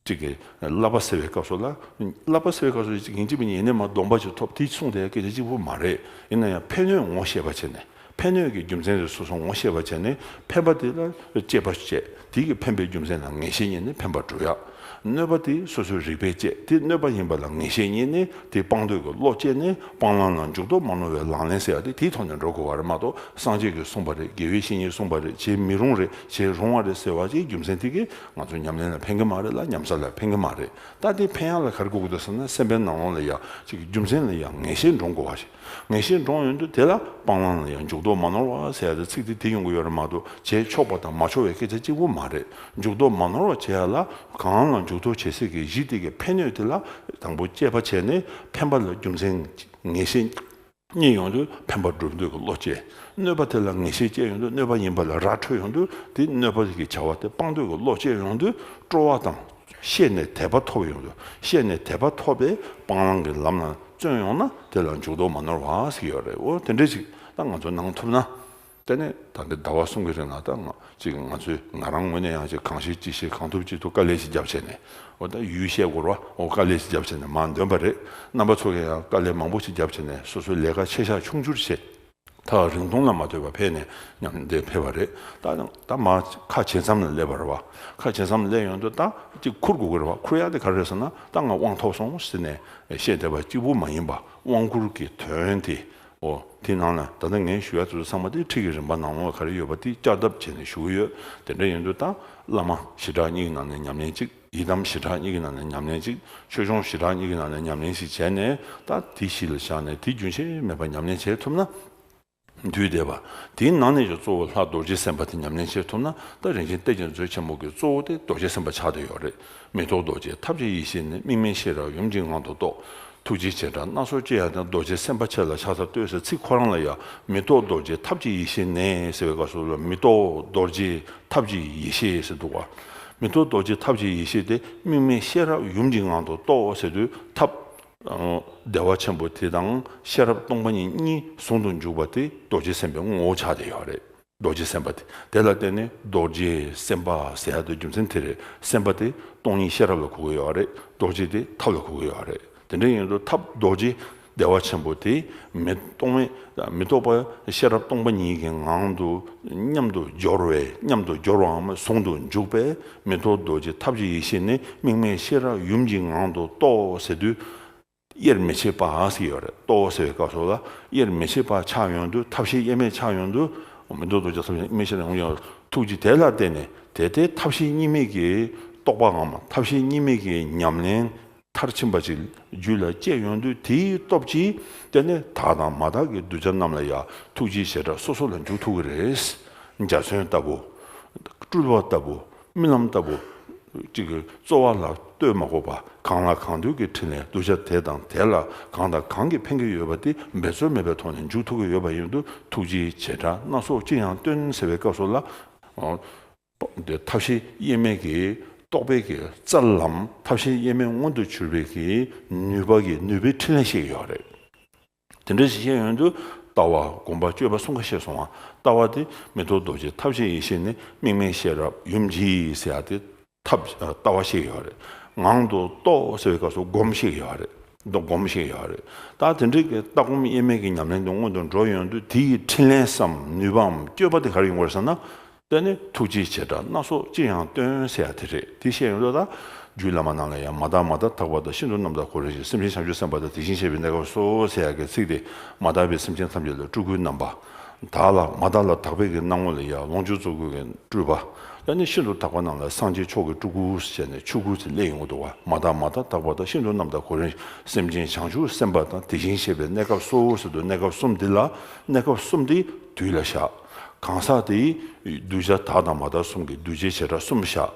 གཅིག་གི་བསླབ་པ་ཟེར་བའི་སྐབས་སུ་ལ། བསླབ་པ་ཟེར་བའི་སྐབས་སུ་གཅིག་ཡིན་གཅིག་མིན་གཉིས་ཡིན་ནའི་མ་སྡོམ་པ་ཅིག་ཐོབ་དེ་གསུངས་དེ་སྐད་ཆ་གཅིག་པུ་མ་རེད། ཡིན་ན་ཡང་ཕན་གནོད་ངོ་ཤེས་པ་བྱས་ནས། ཕན་གནོད་ཀྱི་རྒྱུ་མཚན་དེ་སོ་སོ་ངོ་ཤེས་པ་བྱས་ནས་ཕན་པ་དེ་ལ་དཔྱད་པ་བྱས། དེ་གི་ཕན་པའི་རྒྱུ་མཚན་ལ་ངེས་ཤེས་རྙེད་ནས་ཕན་པ་སྒྲུབ་ཡ། གནོད་པ་དེ་སོ་སོའི་རིག་པས་དཔྱད་དེ་གནོད་པ་ཡིན་པ་ལ་ངེས་ཤེས་རྙེད་ནས་དེ་སྤང་འདོད་ཀྱི་བློ་སྐྱེས་ནས་སྤང་བླང་ལ་འཇུག་ལྡོག་མ་ནོར་བའི་ལག་ལེན་ཟེར་ཡ་དེ་དེའི་ཐོག་ནས་འགྲོ་དགོས་པ་རེད་མ་གཏོགས། སངས་རྒྱས་ཀྱིས་གསུངས་པ་རེད། དགེ་བའི་བཤེས་གཉེན་གསུངས་པ་རེད། བྱེད་མི་རུང་རེད། བྱེད་རུང་བ་རེད་ཟེར་བ་ཅིག་རྒྱུ་མཚན་དེ་གིས་ང་ཚོ་ཉམས་ལེན་ལ་ཕན་གྱི་མ་རེད་ལ། ཉམས་ས་ལ་ཕན་གྱི་མ་རེད། ད་དེ་ཕན་ཡག་ལ་ག་རེ་དགོས་ཀྱི་འདུག་ཟེར་ན། སེམས་པའི་ནང་ལོགས་ལ་ཡ་ཅིག་རྒྱུ་མཚན་ལ་ཡ་ངེས་ཤེས་འདྲོངས་དགོས་པ་ཞིག་ངེས་ཤེས་འདྲོངས་ཡོང་དུས་དེ་ལ་སྤང་བླང་ལ་ཡང་འཇུག་ལྡོག་མ་ནོར་བ་ཟེར་ཡ་དེ་ཚིག་དེ་དེ་ཡོང་གི་ཡོད་རེད་མ་གཏོགས། བྱས་ཆོག་པ་དང་མ་ཆོག་པའི་སྐད་ཆ་གཅིག་པུ་མ་རེད། འཇུག་ལྡོག་མ་ནོར་བ་བྱེད་ཡ་ལ་གང་ལ་འཇུག་ལྡོག་བྱེད་སྲིད་ཀྱི་གཞི་དེ་གི་ཕན་གནོད་དེ་ལ་དང་པོ་དཔྱད་པ་བྱས་ནས་ཕན་པ་ལ་རྒྱུ་མཚན་ངེས་ཤེས་རྙེད་ཡོང་དུས་ཕན་པ་སྒྲུབ་འདོད་ཀྱི་བློ་སྐྱེ། གནོད་པ་དེ་ལ་ངེས་ཤེས་སྐྱེ་ཡོང་དུས་གནོད་པ་ཡིན་པ་ལ་ར་འཕྲོད་ཡོང་དུས་དེ་གནོད་པ་གི་བྱ་བ་དེ་སྤང་འདོད་ཀྱི་བློ་སྐྱེ་ཡོང་དུས་སྤྲོ་བ་དང་། ཤེས་ནས་དད་པ་ཐོབ་ཡོང་དུས། ཤེས་ནས་དད་པ་ཐོབ་པས་སྤང་བླང་གི་ལམ་ལ་བརྩོན་ཡོང་ན་དེ་ལ་འཇུག་ལྡོག་མ་ནོར་བ་ཟེར་གྱི་ཡོད་རེད། འོ་དེ་འདྲ་ཞིག་ད་ང་ཚོ་གནང་ཐུབ་ན། དེ་ནས་ད་འདི་ཟླ་བ་གསུམ་གྱི་རིང་ལ་ད་ང་ཅིག་ང་ཚོས་ང་རང་ངོས་ནས་ཡང་ཅིག་གང་ཤེས་ཅི་ཤེས་གང་ཐུབ་ཅི་ཐུབ་དཀའ་ལས་ཤིག་བརྒྱབ་བྱས་ནས། འོ་ད་ཡུལ་བཤད་དགོས་ར་འོ་དཀའ་ལས་ཤིག་བརྒྱབ་བྱས་ནས་མར་འདོན་པ་རེད། རྣམ་པ་ཚོ་གིས་ཡང་དཀའ་ལས་མང་པོ་ཞིག་བརྒྱབ་བྱས་ནས་སོ་སོའི་ལས་ཀ་ཆེ་ཆག་ཆུང་ཆུང་བྱས། ཐག་རིང་ཐུང་ལ་མ་ལྟོས་པར་ཕེབས་ནས་མཉམ་འདིར་ཕེབས་པ་རེད། ད་ད་མར་ཁ་ཇེ་མཚམས་ལ་སླེབས་པ་རེད་བ། ཁ་ཇེ་མཚམས་ལ་སླེབས་ཡོང་དུས་ད་ཅིག་ཁུར་དགོས་ཀྱི་རེད་བ། ཁུར་ཡག་དེ་ག་རེ་རེད་ཟེར་ན། ད་ང་དབང་ཐོབ་སོང་ཟེར་ནས་བཤད་བསྡད་པ་གཅིག་པུ་མ་ཡིན་པ། དབང་བསྐུར་གྱི་དོན་དེ། འོ། དེ་ནང་ལ་ད་ལྟ་ངས་ཞུ་ཡ་དེ་ཚོ་ཚང་མ་དེ་ཁྲིད་ཀྱི་རིམ་པ་ནང་ལོགས་ག་རེ་ཡོད་པ་དེ་བསྐྱར་ལྡབ་བྱས་ནས་ཞུ་གི་ཡོད། དེ་འདྲ་ཡིན་དུས་ད་བླ་མ་ཞི་དྲག་གཉིས་ཀྱི་ནང་ནས་ཉམས་ལེན་གཅིག་ཡི་དམ་ཞི་དྲག་གཉིས་ཀྱི་ནང་ནས་ཉམས་ལེན་གཅིག་ཆོས་སྐྱོང་ཞི་དྲག་གཉིས་ཀྱི་ནང་ནས་ཉམས་ལེན་ཞིག་བྱས་ནས། ད་དེ་གཞི་ལ་བཞག་ནས་དེ་རྒྱུན་ཆད་མེད་པར་ཉམས་ལེན་བྱེད་ཐུབ་ན། དུས་འདས་པ། དེའི་ནང་ནས་ཀྱང་གཙོ་བོ་ལྷ་རྡོ་རྗེ་སེམས་དཔའ་དེ་ཉམས་ལེན་བྱེད་ཐུབ་ན། ད་རིན་ཆེན་གཏེར་གྱི་མཛོད་ཆེན་མོ་གི་གཙོ་བོ་དེ་རྡོ་རྗེ་སེམས་དཔའ་ཆགས་བསྡད་ཡོད་རེད། མི་རྟོག་རྡོ་རྗེ་ཐབས་ཀྱི་ཡེ་ཤེས་ནི། དམིགས་མེད་ཤེས་རབ་ཡུམ་གྱི་ངང་དུ་རྟོགས། ཐུགས་རྗེ་བྱེ་བྲག་སྣ་ཚོགས་ཅི་ཡང་སྟོན། རྡོ་རྗེ་སེམས་དཔའ་ཆེ་ལ་ཕྱག་འཚལ་བསྟོད་ཟེར་ཚིག་ཁོ་རང་ལ་ཡང་མི་རྟོག་རྡོ་རྗེ་ཐབས་ཀྱི་ཡེ་ཤེས་ནི་ཟེར་བའི་སྐབས་སུ་ལ། མི་རྟོག་རྡོ་རྗེ་ཐབས་ཀྱི་ཡེ་ཤེས་ཟེར་འདུག་བ། མི་རྟོག་རྡོ་རྗེ་ཐབས་ཀྱི་ཡེ་ཤེས་དེ་དམིགས་མེད་ཤེས་རབ་ཡུམ་གྱི་ངང་དུ་རྟོགས་ཟེར་དུས་ཐབས། བདེ་བ་ཆེན་པོ་དེ་དང་ཤེས་རབ་སྟོང་པ་ཉིད་གཉིས་ཟུང་དུ་འཇུག་པ་དེ་རྡོ་རྗེ་སེམས་དཔའི་ངོ་བོ་ཆགས་བསྡད་ཡོད་རེད། རྡོ་རྗེ་སེམས་དཔའ་དེ། དེ་ལ་བརྟེན་ནས་རྡོ་རྗེ་སེམས་དཔའ་ཟེར་ཡ་དེ་རྒྱུ་མཚན་དེ་རེད། སེམས་དཔའ་དེ་སྟོང་ཉིད་ཤེས་རབ་ལ་གོ་གི་ཡོད་རེད། རྡོ་རྗེ་དེ་ཐབས་ལ་གོ་གི་ཡོད་རེད། དེ་འདྲ་ཡིན་དུས་ཐབས་རྡོ་རྗེ་བདེ་བ་ཆེན་པོ་དེ་མི་རྟོག་མེད། མི་རྟོག་པ་ཤེས་རབ་སྟོང་པ་ཉིད་ཀྱི་ངང་དུ་མཉམ་དུ་སྦྱོར་བས། མཉམ་དུ་སྦྱོར་བའམ་ཟུང་དུ་འཇུག་པས་མི་རྟོག་རྡོ་རྗེ་ཐབས་ཀྱི་ཡེ་ཤེས་ནི། དམིགས་མེད་ཤེས་རབ་ཡུམ་གྱི་ངང་དུ་རྟོགས་ཟེར་དུས། དབྱེར་མི་ཕྱེད་པ་ཟེར་ཡོད་རེད། རྟོགས་ཟེར་བའི་སྐབས་སུ་ལ་དབྱེར་མི་ཕྱེད་པ་ཆགས་ཡོང་དུས། ཐབས་ཤེས་དབྱེར་མེད་ཆགས་ཡོང་དུས། མི་རྟོག་རྡོ་རྗེ་ཐབས་ཤེས་དབྱེར་མེད་ཤེས་རབ་ཡུམ་གྱི་ངང་དུ། ཐུགས་རྗེ་དེ་ལ་བརྟེན་ནས་དེ་ལྟའི་ཐབས་ཤེས་གཉིས་མེད་ཀྱི་རྟོགས་པའམ་ཐབས་ཤེས་གཉིས་མེད་ཀྱི་ཉམས་ལེན་མཐར་ཕྱིན་པ་ཅིག་རྒྱུད་ལ་སྐྱེས་ཡོང་དུས། དེའི་སྟོབས་ཀྱིས་དེ་ནས་དག་དང་མ་དག་གི་གདུལ་བྱ་རྣམས་ལ་ཡང་ཐུགས་རྗེ་བྱེ་བྲག་སོ་སོ་ལ་འཇུག་ཐུབ་ཀྱི་རེད། འཇའ་ཚོན་ལྟ་བུ། སྤྲུལ་པ་ལྟ་བུ། རྨི་ལམ་ལྟ་བུ། ཅིག་གི་རྩོལ་བ་ལ་ལྟོས་མ་དགོས་པ། གང་ལ་གང་འདུལ་གྱི་ཕྲིན་ལས། གདུལ་བྱ་དེ་དང་དེ་ལ་གང་དང་གང་གིས་ཕན་གྱི་ཡོད་པ་དེ་འབད་རྩོལ་མེད་པའི་ཐོག་ནས་འཇུག་ཐུབ་ཀྱི་ཡོད་པ་ཡིན་དུས། ཐུགས་རྗེའི་བྱེ་བྲག་སྣ་ཚོགས་ཅི་ཡང་སྟོན་ཟེར་བའི་སྐབས་སུ་ལ། འོ། འདི་ཐབས་ཤེས་དབྱེར་མེད་ཀྱི་རྟོགས་པའི་གི་རྩལ་ལམ། ཐབས་ཤེས་དབྱེར་མེད་མངོན་དུ་གྱུར་པའི་གི་ནུས་པ་གི་ནུས་པའི་ཕྲིན་ལས་ཤིག་ཡོད་རེད། དེ་འདྲ་ཞིག་བཤད་ཡོང་དུས། ལྟ་བ་སྒོམ་པ་སྤྱོད་པ་གསུམ་ཀ་བཤད་སོང་བ། ལྟ་བ་དེ་མི་རྟོག་རྡོ་རྗེ་ཐབས་ཤེས་ཡེ་ཤེས་ནི། དམིགས་མེད་ཤེས་རབ་ཡུམ་གྱིས་ཟེར་ཡ་དེ་ཐབས་ལྟ་བ་ཞིག་ཡོད་རེད། ངང་དུ་རྟོགས་ཟེར་བའི་སྐབས་སུ་སྒོམ་ཞིག་ཡོད་རེད། མདོ་སྒོམ་ཞིག་ཡོད་རེད། ད་དེ་འདྲའི་གི་ལྟ་སྒོམ་དབྱེར་མེད་ཀྱི་ཉམས་ལེན་དུ་མངོན་དུ་འགྲོ་ཡོང་དུས། དེ་ཡི་ཕྲིན་ལས་སམ་ནུས་པའམ་སྤྱོད་པ་དེ་ག་རེ་ཡོང་གི་རེད་ཟེར་ན། དེ་ནི་ཐུགས་རྗེའི་བྱེ་བྲག་སྣ་ཚོགས་ཅི་ཡང་སྟོན་ཟེར་ཡ་དེ་རེད། དེ་བཤད་ཡོང་དུས། ད་རྒྱུད་བླ་མ་ནང་ལ་ཡང་། མ་དག་མ་དག་དག་པ་དང་། ཤིན་ཏུ་རྣམ་དག་གོ་རིམ་བཞིན། སེམས་ཅན་བྱང་ཆུབ་སེམས་དཔའ་དང་། དེ་བཞིན་གཤེགས་པའི་གནས་སྐབས་སུ་ཟེར་ཡ་གི་ཚིག་དེ། མ་དག་པའི་སེམས་ཅན་ཐམས་ཅད་ལ་སྤྲུལ་སྐུའི་རྣམ་པ། དག་ལ་མ་དག་ལ་དག་པའི་གི་སྣང་ངོ་ལ་ཡ་ལོངས་སྤྱོད་རྫོགས་སྐུ་གི་སྤྲུལ་པ། ད་ནི་ཤིན་ཏུ་དག་པ་རྣམས་ལ་སངས་རྒྱས་མཆོག་གི་སྤྲུལ་སྐུ་ཞེས་ནས་ཆོས་སྐུ་ཚུར་སླེབས་ཡོང་གི་འདུག་བ། མ་དག་མ་དག་དག་པ་དང་ཤིན་ཏུ་རྣམ་དག་གོ་རིམ་སེམས་ཅན་བྱང་ཆུབ་སེམས་དཔའ་དང་དེ་བཞིན་གཤེགས་པའི་གནས་སྐབས་སོ་ཟེར་དུས་གནས་སྐབས་གསུམ་འདི་ལ། གནས་སྐབས་གསུམ་དེ་དུས་ལ་བཞག་གང་ཟག་དེའི་གདུལ་བྱ་དག་དང་མ་དག་གསུམ་གྱི་འདུས་བྱས་བྱེ་བྲག་གསུམ་བཞག་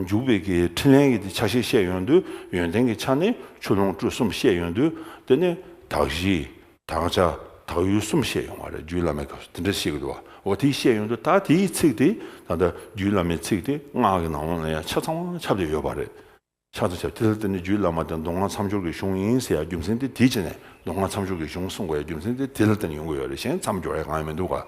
འཇུག་པའི་གི་ཕྲིན་ལས་ཀྱི་དེ་ཆ་ཤས་བཤད་ཡོང་དུས་ཡོན་ཏན་གྱི་ཆ་ནས་ཆུ་ཀླུང་སྤྲུལ་གསུམ་བཤད་ཡོང་དུས་དེ་ནི་དག་གཞི། དག་བྱ། དག་ཡུལ་གསུམ་བཤད་ཡོང་བ་རེད། རྒྱུད་བླ་མའི་སྐབས་སུ་དེ་འདྲ་བཤད་ཀྱི་འདུག་བ། འོ་དེ་བཤད་ཡོང་དུས་ད་དེའི་ཚིག་དེ་ད་ལྟ་རྒྱུད་བླ་མའི་ཚིག་དེ་སྔགས་ཀྱི་ནང་ལོགས་ལ་ཡང་ཆ་ཚང་ཁྱབ་བསྡད་ཡོད་པ་རེད། ཆ་ཚང་ཁྱབ། དེ་ལ་བརྟེན་ནས་རྒྱུད་བླ་མ་དེ་མདོ་སྔགས་མཚམས་སྦྱོར་གྱི་གཞུང་ཡིན་ཟེར་ཡ་རྒྱུ་མཚན་དེ་དེའི་ཆ་ནས། མདོ་སྔགས་མཚམས་སྦྱོར་གྱི་གཞུང་གསུང་དགོས་ཡ་རྒྱུ་མཚན་དེ་དེ་ལ་བརྟེན་ནས་ཡོང་གི་ཡོད་རེད། གཞན་མཚམས་སྦྱོར་ཡ་གང་ཡང་མི་འདུག་ག